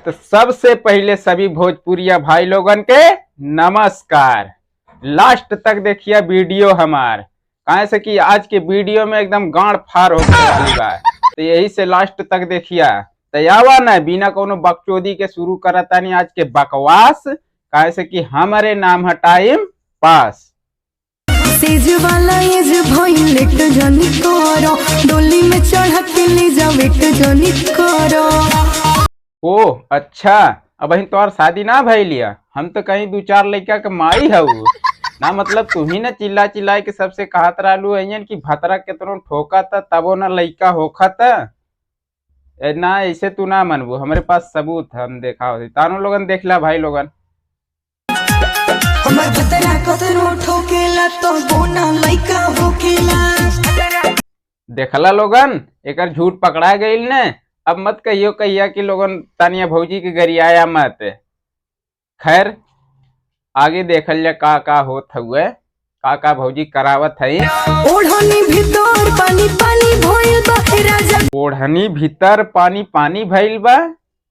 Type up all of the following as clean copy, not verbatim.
तो सबसे पहले सभी भोजपुरिया भाई लोगन के नमस्कार। लास्ट तक देखिए वीडियो हमार, काहे से कि आज के वीडियो में एकदम गांड फार हो वाली बा, तो यही से लास्ट तक देखिया। तो आवा ना बिना कोनो बकचोदी के शुरू करतानी आज के बकवास, काहे से कि हमारे नाम है टाइम पास। सेज वाला एज भइल लेट जनी करो, डोली में चढ़ा के ले जा वेट जनी करो। ओ अच्छा, अब अहिन तोहर शादी ना भइलिया? हम तो कहीं दू चार लड़का के माई हऊ ना, मतलब तू ही ना चिल्ला चिल्ला के सबसे कहत रहलू अहिन कि भतरा केतनो ठोका था तबो ना लड़का होखा था। ना ऐसे तू ना मनबू, हमारे पास सबूत है, हम देखा होती तानो लोगन देखला भाई लोगन। हमर भतरा कतनो ठोकेला तो बोना लइका होखेला। देखला लोगन, एकर झूठ पकड़ा गइल ने। अब मत कहियो कहिया कि लोगन तानिया भौजी के गरियाया मत। खैर आगे देखल जा का का होत हुए, का का भौजी करावत है। ओढ़नी भीतर पानी पानी भइल बा राजा, ओढ़नी भीतर पानी पानी भइल बा।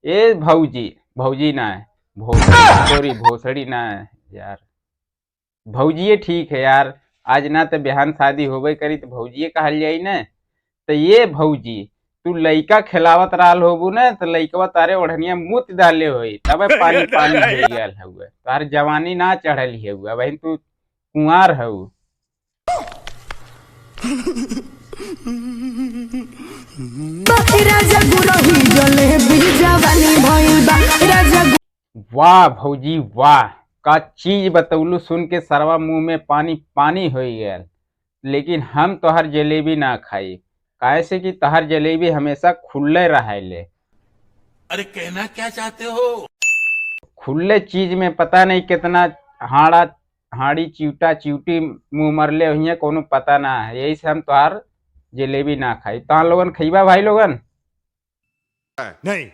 ए भौजी, भौजी ना है, भोसड़ी, सॉरी भोसड़ी ना है यार, भौजीए ठीक है यार। आज ना तो बिहान शादी होबे करी तो भौजीए कहल जाई ना। तो ये भौजी तू लइका खिलावत रहल होबू ना, तो लइकवा तारे ओढ़निया मुत डाले होई तबे पानी पानी हो गयल हुए, तार जवानी ना चढ़ल हुए, वही तू कुंवार हऊ। राजा गुरही जलेबी जवानी भइल बा राजा। वाह भौजी वाह, का चीज बतौलू, सुन के सरवा मुंह में पानी पानी हो गयल। लेकिन हम तोहर जलेबी ना खाई, काहे से कि तोहर जलेबी हमेशा खुले रहेले। अरे कहना क्या चाहते हो? खुले चीज में पता नहीं कितना हाड़ा हाड़ी चिवटा चिवटी मुंह मरले हुई, कोनो पता ना है। यही से हम तोहर जलेबी ना खाई। तोहर लोगन खइबा भाई लोगन? नहीं।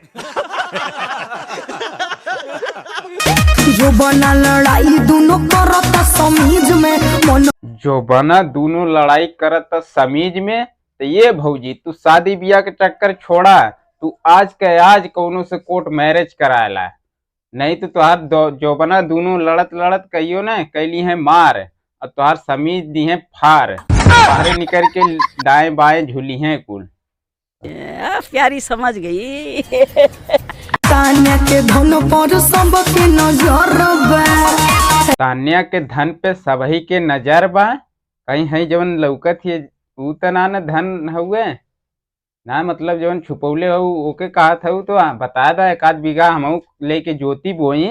जो बना लड़ाई दोनों करत समीज में मन, जो बना दोनों लड़ाई करत समीज में। तो ये भौजी तू शादी ब्याह के चक्कर छोड़ा, तू आज के आज कोनो से कोर्ट मैरिज कराला, नहीं तो तुहार जो बना दोनों लड़त लड़त कहियो ना कैली है मार, और तुहार समीज दी है फार, बाहर निकल के दाएं बाएं झूली है कुल। प्यारी समझ गई। तान्या के धन पर सबके नजर बा, तान्या के धन पे सबही के नजर बा। कहीं है जवन लौकत है ऊ त ना न धन हुए ना, मतलब जवन छुपौले हो ओके कहत हऊ तो बता दा, एक आध बीघा हमहू लेके जोती बोई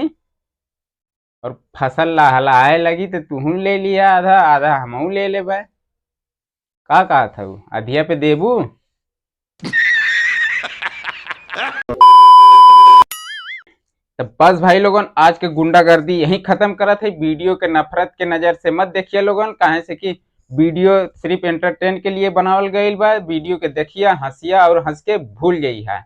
और फसल लहलाए लगी तो तुहू ले लिया आधा आधा हमहू ले लेबे। का कहत हऊ अधिया पे देबू? तो बस भाई लोगन आज के गुंडागर्दी यही खत्म करत है। वीडियो के नफरत के नजर से मत देखिए लोगन, काहे से कि वीडियो सिर्फ एंटरटेन के लिए बनावल गइल बा। वीडियो के देखिया, हंसिया और हंस के भूल जाइहा।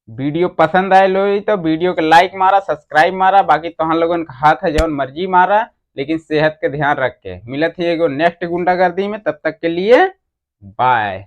वीडियो पसंद आयल होई तो वीडियो के लाइक मारा, सब्सक्राइब मारा, बाकी तोहन लोगन का हाथ है जौन मर्जी मारा, लेकिन सेहत के ध्यान रख के। मिलत है एगो नेक्स्ट गुंडागर्दी में, तब तक के लिए बाय।